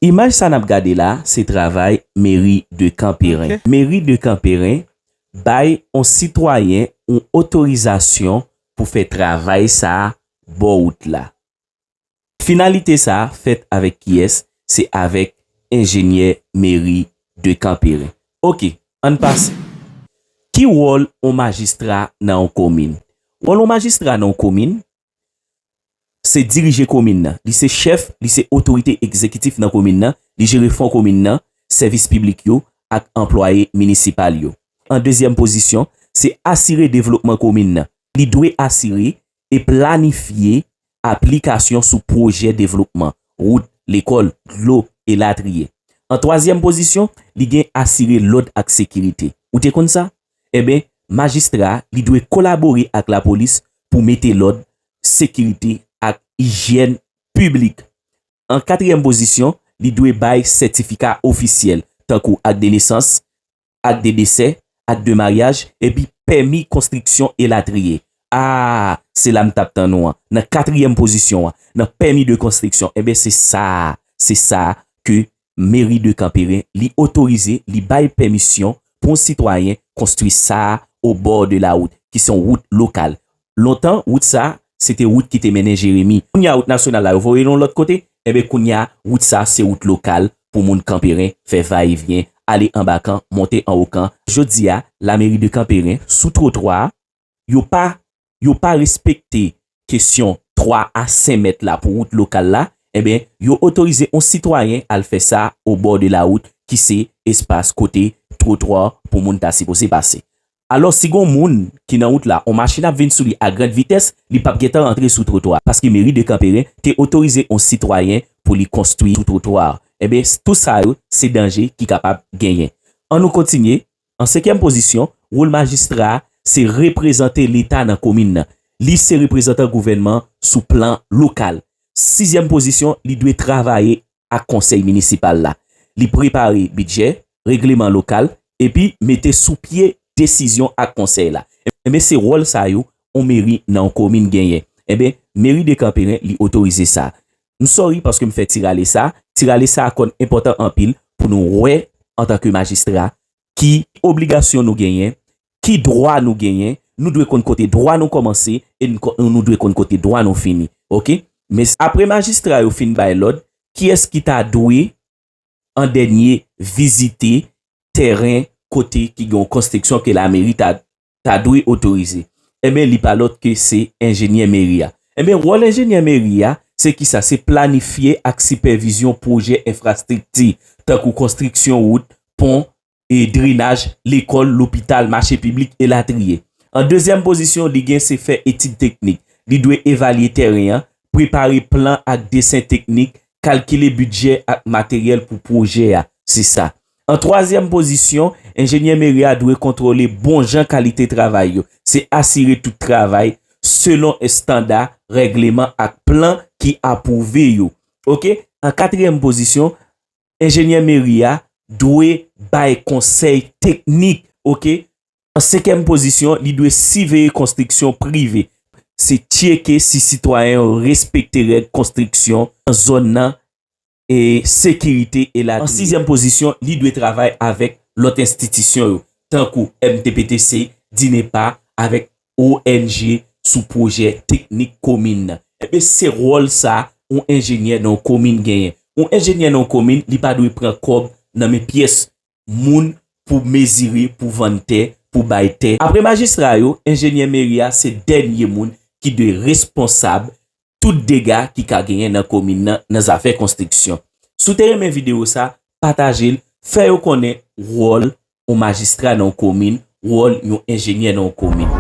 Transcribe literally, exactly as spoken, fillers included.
Imaj sa n ap gade la, se travay meri de Kanperen. Meri de Kanperen bay yon sitwayen yon otorizasyon pou fè travay sa a bò wout la. Finalite sa a fèt avèk kiyès? Se avèk enjenyè meri de Kanperen. Oke, ann pase. Ki wòl yon majistra nan yon komin? Wòl yon majistra nan yon komin, se dirije komin nan. Li se chèf, li se otorite egzekitif nan komin nan, li jere fon komin nan, sèvis piblik yo ak anplwaye minisipal yo. An dezyèm pozisyon, se asire devlopman komin nan. Li dwe asire e planifye aplikasyon sou pwojè devlopman, wout, lekòl, dlo, elatriye. An twazyèm pozisyon, li gen asire lòd ak sekirite. Ou te konn sa? Enben, majistra a, li dwe kolabore ak lapolis pou mete lòd, sekirite ak ijyèn piblik. An katriyèm pozisyon, li dwe bay sètifika ofisyèl, tankou ak de nesans, ak de desè, ak de maryaj, epi pèmi konstriksyon elatriye. A, se la m t ap tann ou an. Nan katriyèm pozisyon an, nan pèmi de konstriksyon, enben se sa, se sa ke meri de Kanperen, li otorize, li bay pèmisyon pou yon sitwayen konstwi sa au bord de la route, ki se yon wout lokal. Lontan, wout sa, se te wout ki te mennen Jeremi. Kounye a, wout nasyonal la, yo voye l yon lòt kote, enben, kounye a, wout sa, se wout lokal pou moun Kanperen fè vayevyen, ale anba kan, monte anwo kan. Jodi a, lameri de Kanperen, sou twotwa, yo pa, yo pa respekte kesyon twa a senk mèt la pou wout lokal la, enben, yo otorize yon sitwayen al fè sa au bord de la route, ki se espas kote twotwa pou moun ta sipoze pase. Alò, si gon moun ki nan wout la, yon machin ap vin sou li a grand vitès, li p ap gentan rantre sou twotwa a, paske meri de Kanperen te otorize yon sitwayen pou li konstwi sou twotwa a. Enben, tou sa yo, se danje ki kapab genyen. Ann nou kontinye. An senkyèm pozisyon, wòl majistra a, se reprezante Leta nan komin nan. Li se reprezantan gouvènman sou plan lokal. Sizyèm pozisyon, li dwe travay ak konsèy minisipal la. Li prepare bidjè, regleman lokal, epi mete sou pye desizyon ak konsèy la. Enben, se wòl sa yo yon meri nan yon komin genyen. Enben, meri de Kanperen, li otorize sa. M sòri paske m fè ti rale sa. Ti rale sa a konn enpòtan anpil pou nou wè, antanke majistra, ki obligasyon nou genyen, ki dwa nou genyen, nou dwe konn kote dwa nou kòmanse e nou ko-, nou dwe konn kote dwa nou fini. Oke? Men s-, apre majistra yo fin bay lòd, kiyès ki ta dwe, an dènye, vizite tèren kote ki gen yon konstriksyon ke lameri ta, ta dwe otorize? Enben, li pa lòt ke se enjenyè meri a. Enben, wòl enjenyè meri a, se kisa? Se planifye ak sipèvizyon pwojè enfrastrikti, tankou konstriksyon wout, pon, e drenaj, lekòl, lopital, mache piblik, elatriye. An dezyèm pozisyon, li gen se fè etid teknik. Li dwe evalye tèren an, prepare plan ak desen teknik, kalkile bidjè ak materyèl pou pwojè a. Se sa. An twazyèm pozisyon, enjenyè meri a dwe kontwole bon jan kalite travay yo. Se asire tout travay selon estanda, règleman ak plan ki apwouve yo. Oke? An katriyèm pozisyon, enjenyè meri a dwe bay konsèy teknik, oke? An senkyèm pozisyon, li dwe siveye konstriksyon prive. Se tcheke si sitwayen yo respekte règ konstriksyon nan zòn nan, e sekirite, elatriye. An sizyèm pozisyon, li dwe travay avèk lòt enstitisyon yo, tankou M T P T C, dinepa, avèk O N G sou pwojè teknik komin nan. Enben, se wòl sa yon enjenyè nan yon komin genyen. Yon enjenyè nan yon komin, li pa dwe pran kòb nan men pyès moun pou mezire, pou vann tè, pou bay tè. Apre majistra yo, enjenyè meri a se dènye moun ki dwe responsab tout dega ki ka genyen nan komin nan, nan zafè konstriksyon. Si w te renmen videyo sa, pataje l, fè yo konnen wòl yon majistra nan yon komin, wòl yon enjenyè nan yon komin.